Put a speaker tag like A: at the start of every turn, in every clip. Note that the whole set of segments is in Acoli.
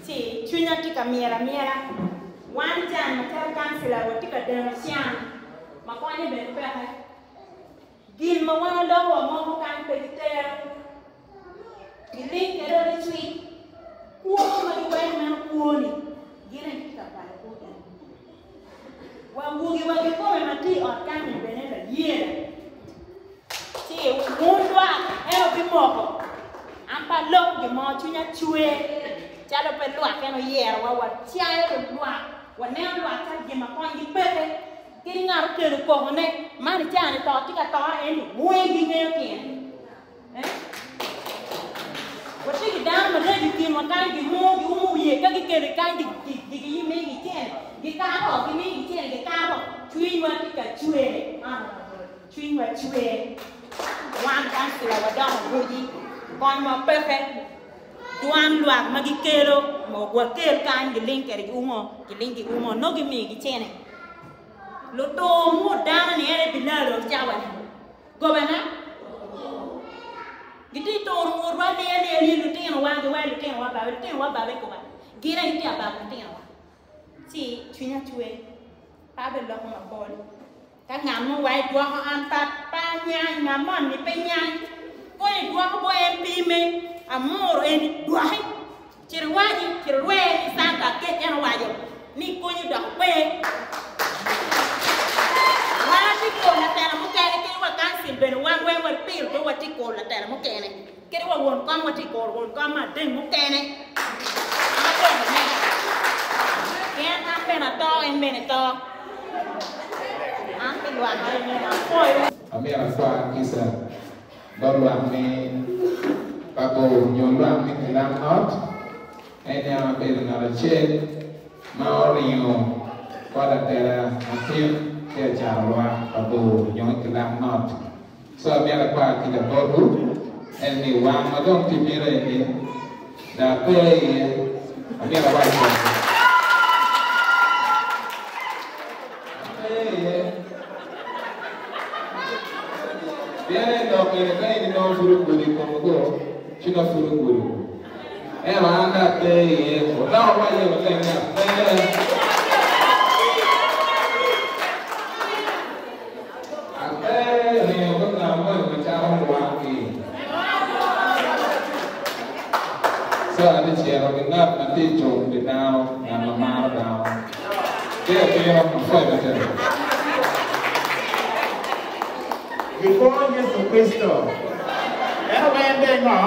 A: Ci cwinya tye ka myel amyela. Wan can macalo kancila watye ka deno can ma konye bene peke. Gin ma wan waloko wamoko kany pe gitero. Giling kede licwic. Kwo ma giweko meno kwo-ni gin aye gitye ka kwalo kwo dano. Wa wogi wa kikome ma tye i ot kany-ni bene layela. Ci wun lwak en wubimoko, an pe aloko gin mo, cwinya cwer calo pe lwak en oyerowa, wacayo lwak, waneno lwak calo gin ma konygi peke. Kadi ngat okelo kokone, man i caa-ni to tye ka tore ento weng gingeyo tyene. Watye ki dano maraco i kinwa kany, gimungo, giumo wiye ka gikelo i kany gimigi cene, gikato, gimigi cene, gikato. Cwinywa tye ka cwer, cwinywa cwer. Wan kancila wadoko guci, konywa peke. Dwan lwak ma gikelo, wakel kany giling kwede giumo, giling giumo, nongo gimigi cene. Lutur ngut dano-ni en aye bilalo cawa-ni. Gobana. Gitye turo ngutwa aliya aliya ni lutinowa giwaco lutinowa babe, lutinowa babe koba. Gin aye gitye ababo lutinowa. Ci cwinya cwer. Pe abeloko mapol. Ka ngat mo wa idwoko an pa pe anyany, ngat moni pe nyany. Kong idwoko bo en pime, amuro eni, dwoki. Cit iwaci, cit irwer ni Santa Akec en owaco ni konyi dok pe. Wan watye kor latela mukene kadi wa kancil bene wan weng wapiro dong watye kor latela mukene kadi wa won kom watye kor won kom ma adeng mukene. An agwoko mega pien an bene ato en bene to. An pi lwak eni apwoyo.
B: Amyero akwa kica bot lwak me Pabor nyo lwak me Kilam Not, en yam abedo ngat acel ma oringo kod atela matin ki acato lwak Pabor nyo me Kilam Not. So amyero akwa kica botwu en ni wang ma dong tye bino eni dok ape iye, amyero awac botwu. Ape iye. Pien en dok ene ka in inongo pud ogudo i kom go, ci nongo pud ogudo. Ento an dong ape iye, wudok waye maleng ni ape. Ape ringo ka ngat moni macalo lwakgi. Co abicito ki ngat ma tye cung pi dano, ngat ma maro dano. Ki abino, apwoyo matek.
C: Gipwonyo Yecu Kricito. Ento en de ngo?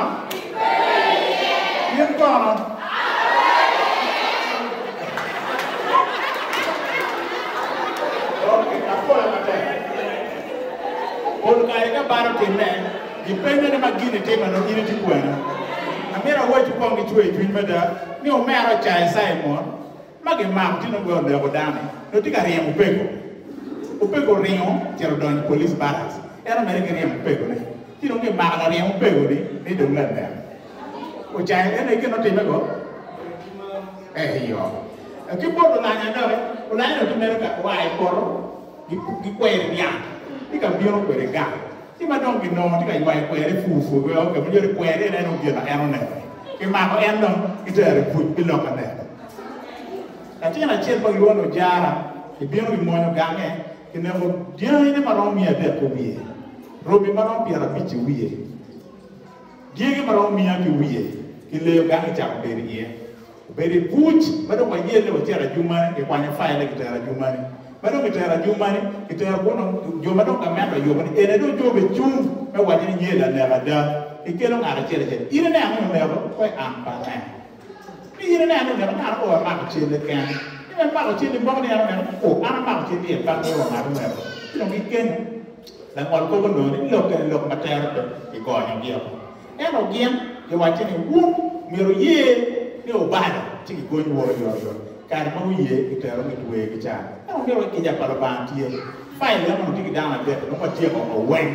C: In kono? Ok, apwoyo matek. Pol kare ka bal otimme, gipenyo ni ma gin itimo nongo in itye kwene? Amito awacwu kong ki cwer cwiny mada ni omera ocayo Cimon ma gimako tye nongo oneko dano-ni nongo tye ka ryemo opego. Opego oringo ocito odonyo i police barracks en omedde ki ryemo opegone ci dong gimako laryem opego-ni ni dong lanek. Ocayo en aye gin otimme go? Eyo. Ki bot Olanya doki, Olanya dong tye mere ka oa i poto gikwere dyang tye ka bino kwede gang ci ma dong ginongo tye ka ywayo kwere pur pur wek oke ma nyuto ni kwere en aye dong gin ma en oneko kimako en dong kitero i buc pi lok aneko. Latin acel ma gilwongo ni Ojara kibino gimonyo gange kineko dyangine ma romo miya adek ki wiye, romi ma romo pyerabic ki wiye, dyegi ma romo miya ki wiye, kileyo gange cako bedo iye. Obedo i buc ma dong wayelle wacito ajumani, kikwanyo faile kitero ajumani. Ma dong kitero ajumani, kitero kunu jo ma dong gamente oyubo ni ene dong jo obicung me waco ni nyer lanek ada. Kikelo ngat acel acel. In ineno ni oneko? Pe an pe aneno. Ni in ineno ni oneko? Ngat o amako celle kene. Ni me mako celli moko ni en oneko? O an amako celli iye pe angeyo wa ngat oneko. Ci dong gikenyo langol kop onongo ni lok eni lok ma tere pe kigonyogi oko. Ento gin giwacce ni, 'Wun myero wuye ni wubalo, ci gigonyowu oyotoyot. Kare ma guye, gitero gitwegi ca. Ento myero wa kica pa Lubanga tye. Fail meno onongo tye ki dano adek, dong watyeko woko weng.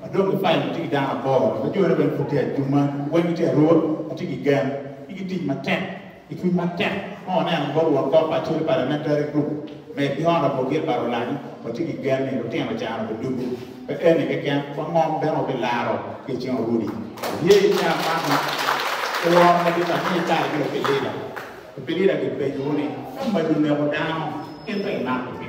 C: Wadong ki fail ma tye ki dano aboro, ma jone bene pud tye acuma, weng gitye arua, atye ki gen ni gitic matek. I cwiny matek ma waneno bot won kom pa Acholi Parliamentary Group med ki Honourable Gilbert Olangi, watye ki gen ni lutino caro bidugu pe eni keken, wa ngom bene wabilaro ki i cing orudi. Ye i car man ni oworo madit amiyo kare ki lupilida. Lupilida gipenyowu ni ka mac oneko dano, gin pe gimako.